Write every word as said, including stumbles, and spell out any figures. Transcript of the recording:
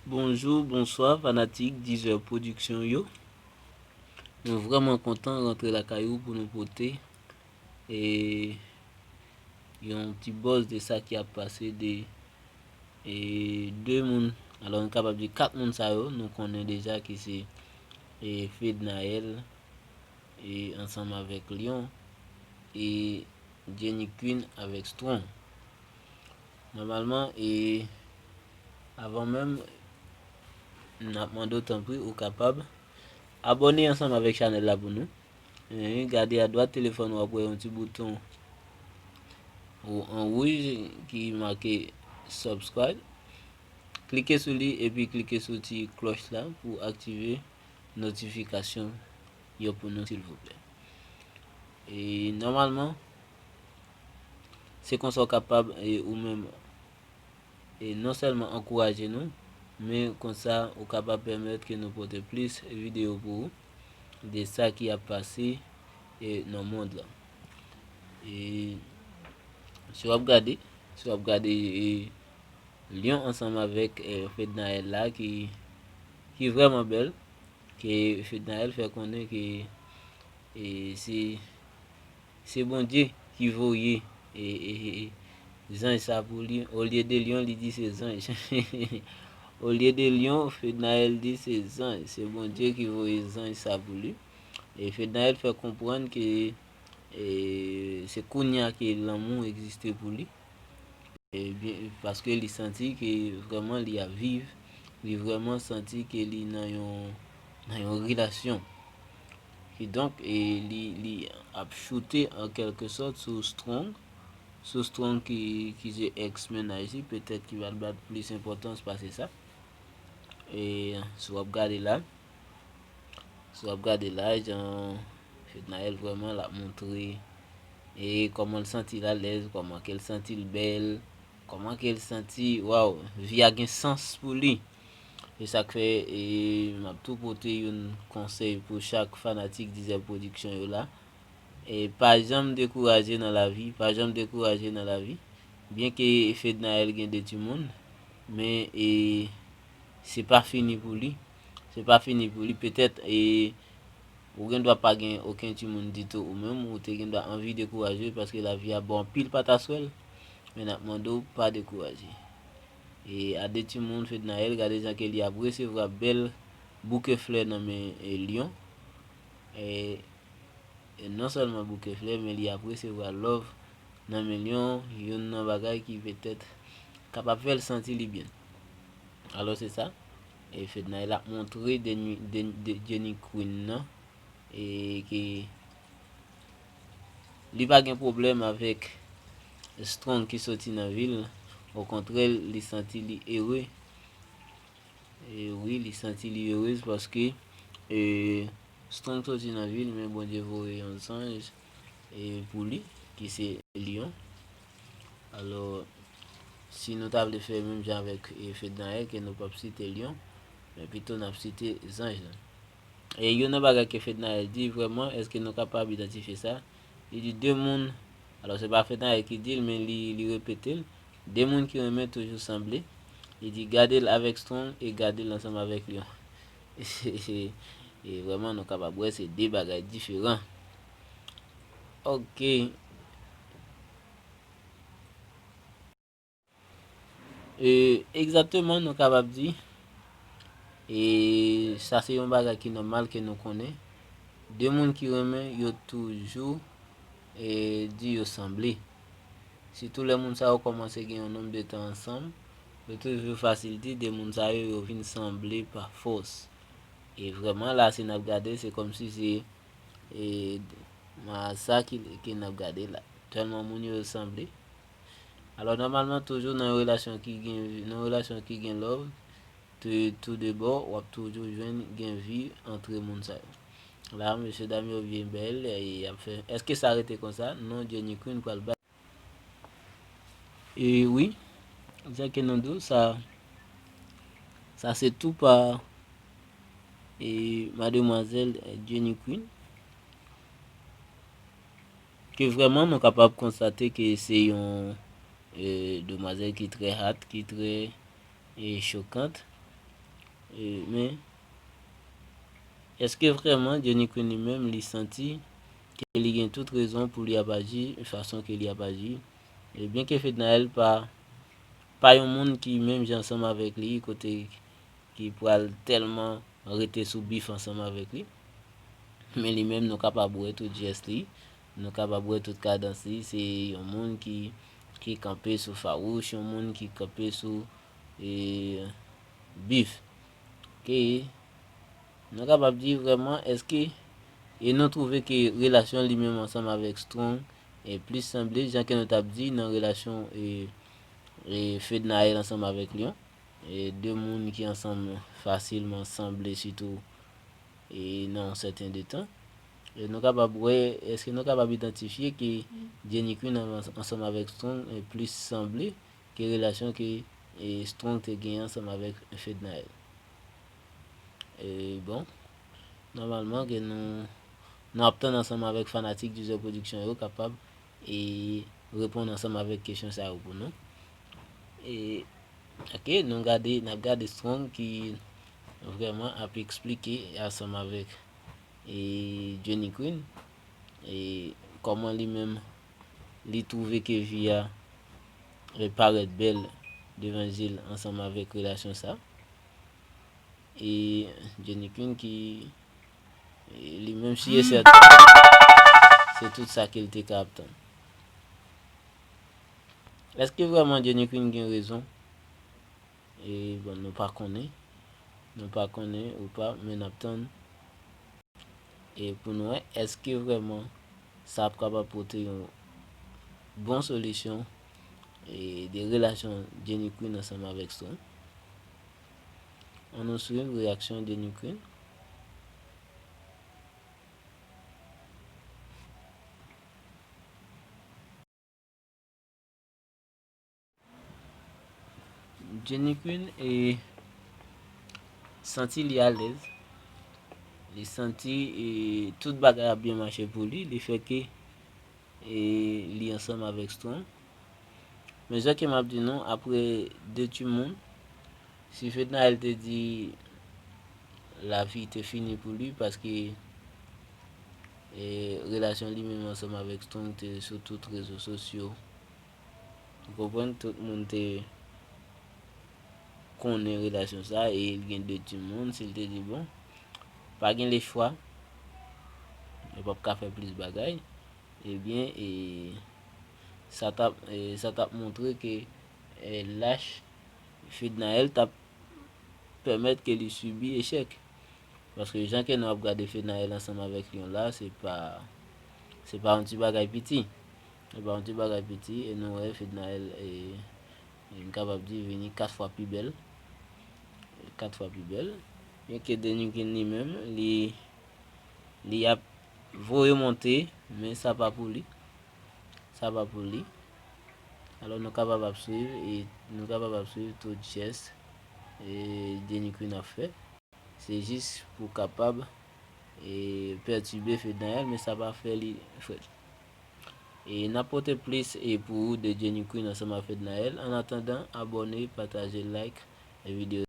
Bonjou, bonswa, fanatik Dizè Pwodiksyon yo. Nou vrèman kontan rantre lakay ou pou nou pote, e, yon ti buzz de sa ki ap pase de, e, de moun. Alò, nou kapab di kat moun sa yo, nou konnen deja ki se, e, Fednaelle, e, ansanm avèk Lion, e Jenny Queen avèk Strong. Nòmalman, e, avan menm, n ap mande w tanpri, ou kapab abòne ansanm avèk chanèl la pou nou. E, gade adwat telefòn ou, w ap wè yon ti bouton ou an wouj ki make subscribe. Klike sou li epi klike sou ti klòch la pou aktive notifikasyon yo pou nou, silvouplè. E nòmalman, se konsa w kapab, e, ou menm, e, non sèlman ankouraje nou, men konsa ou kapab pèmèt ke nou pote plis videyo pou ou de sa ki ap pase, e, nan mond lan. E si w ap gade, si w ap gade, e, Lion ansanm avèk, e, Fednaelle la ki, ki vrèman bèl, ke Fednaelle fè konnen ke, e, se, se Bondye ki voye, e, e, e, zanj sa pou li. Olye de Lion, li di se zanj. Olye de Lion, Fednaelle di se zanj. Se Bondye ki voye zanj sa pou li. E Fednaelle fè konprann ke, e, se kounye a ke lanmou egziste pou li. Ebyen, paske li santi ke vrèman li ap viv, li vrèman santi ke li nan yon, nan yon relasyon. Kidonk, e, li, li ap choute an kèlke sòt sou Strong, sou Strong ki, ki se ex mennaj li, petèt ki va t ba l plis enpòtans pase sa. E si w ap gade la, si w ap gade la, jan Fednaelle vrèman l ap montre, e, kòman l santi l alèz, kòman ke l santi l bèl, kòman ke l santi, waw, vi a gen sans pou li. E sa k fè, e, m ap tou pote youn konsèy pou chak fanatik Dizè Pwodiksyon yo la. E pa janm dekouraje nan lavi, pa janm dekouraje nan lavi. Byenke Fednaelle gen de timoun, men, e, se pa fini pou li. Se pa fini pou li. Petèt, e, ou gen dwa pa gen okenn timoun ditou ou menm, ou te gen dwa anvi dekouraje paske lavi a ba w anpil pataswèl, men n ap mande w pa dekouraje. E a de timoun, Fednaelle, gade jan ke li ap resevwa bèl bouke flè nan men, e, Lion. E, e non sèlman bouke flè, men li ap resevwa love nan men Lion, youn nan bagay ki petèt kapab fè l santi li byen. Alò se sa, e Fednaelle ap montre Deni-, Den-, De-, Jenny Queen nan, e ke li pa gen pwoblèm avèk Strong ki soti nan vil, okontrè, li santi li ere. E wi, li santi li erez paske, e, Strong soti nan vil, men Bondye voye yon zanj, e, pou li, ki se Lion. Alò, si nou ta vle fè menm jan avèk, e, Fednaelle, ke nou p ap site Lion, men pito n ap site zanj lan. E youn nan bagay ke Fednaelle di, vrèman, èske nou kapab idantifye sa? Li di de moun, alò se pa Fednaelle ki di l, men li, li repete l, de moun ki renmen toujou sanble. Li di gade l avèk Strong e gade l ansanm avèk Lion. E vrèman, nou kapab wè se de bagay diferan. Ok. E, egzakteman, nou kapab di, e sa se yon bagay ki nòmal ke nou konnen. De moun ki renmen, yo toujou, e, di yo sanble. Sitou lè moun sa yo kòmanse gen yon nonb de tan ansanm, yo toujou fasil di de moun sa yo, yo vin sanble pa fòs. E vrèman, la, si n ap gade, se kòmsi se, e, sa ki, ke n ap gade la. Tèlman moun yo sanble. Alò, nòmalman, toujou nan yon relasyon ki gen, nan yon relasyon ki gen love, tou, tou de bò, w ap toujou jwenn gen vi antre moun sa yo. La, mesye dam yo byen bèl, e y ap fè. Èske sa rete konsa? Non, Jenny Queen pral bay. E wi, jan ke nou di w, sa, sa se tou pa, e, mademwazèl, e, Jenny Queen. Ke vrèman nou kapab konstate ke se yon, e, demwazèl ki trè hot, ki trè, e, chokant. E, men, èske vrèman Jenny Queen li menm, li santi ke li gen tout rezon pou li ap aji fason ke li ap aji? E byenke Fednaelle pa, pa yon moun ki menm jan ansanm avèk li, kote ki pral tèlman rete sou bif ansanm avèk li. Men li menm, nou kapab wè tout jès li, nou kapab wè tout kadans li. Se yon moun ki, ki kanpe sou fawouch, yon moun ki kanpe sou, e, bif. Ke nou kapab di vrèman, èske, e nou twouve ke relasyon li menm ansanm avèk Strong, e, plis sanble, jan ke nou t ap di nan relasyon, e, e, Fednaelle ansanm avèk Lion. E, de moun ki ansanm fasilman sanble, sitou, e, nan yon sèten de tan. E nou kapab wè, èske nou kapab idantifye ke Jenny Queen an-, ansanm avèk Strong, e, plis sanble ke relasyon ke, e, Strong te genyen ansanm avèk Fednaelle? E, bon, nòmalman ke nou, nou ap tann ansanm avèk fanatik Dizè Production yo kapab, e, reponn ansanm avèk kesyon sa yo pou nou. E, ok, nou gade, n ap gade Strong ki vrèman ap eksplike ansanm avèk, e, Jenny Queen, e, kòman li menm li twouve ke vi a, e, parèt bèl devan je l ansanm avèk relasyon sa. E Jenny Queen ki, e, li menm si e sèten, se tout sa ke l te ka ap tann. Èske vrèman Jenny Queen gen rezon? E, bon, nou pa konnen. Nou pa konnen ou pa, men n ap tann. E pou nou wè, èske vrèman sa ap kapab pote yon bon solisyon, e, de relasyon Jenny Queen ansanm avèk Strong? Ann nou swiv reyaksyon Jenny Queen. Jenny Queen, e, santi li alèz. Li santi, e, tout bagay ap byen mache pou li. Li fè ke, e, li ansanm avèk Strong. Men jan ke m ap di nou, apre de timoun, si Fednaelle te di lavi te fini pou li, paske, e, relasyon li menm ansanm avèk Strong te sou tout rezo sosyo. Ou konprann, tout moun te konnen relasyon sa, e l gen de timoun, si l te di, bon, pa gen lechwa, yo p ap ka fè plis bagay, ebyen, e, sa t ap, e, sa t ap montre ke, e, lach Fednaelle t ap pèmèt ke li sibi echèk. Paske jan ke nou ap gade Fednaelle ansanm avèk Lion la, se pa, se pa yon ti bagay piti. Se pa yon ti bagay piti, e nou wè Fednaelle, e, e, m kapab di, vini kat fwa pi bèl. Kat fwa pi bèl. Byenke Jenny Queen li menm, li, li ap voye monte, men sa pa pou li. Sa pa pou li. Alò, nou kapab ap swiv, e nou kapab ap swiv tout jès, e, Jenny Queen ap fè. Se jis pou kapab, e, pètibe Fednaelle, men sa pa fè li fèt. E n ap pote plis, e, pou ou de Jenny Queen ansanm ak Fednaelle. Annatandan, abòne, pataje, like, e, videyo.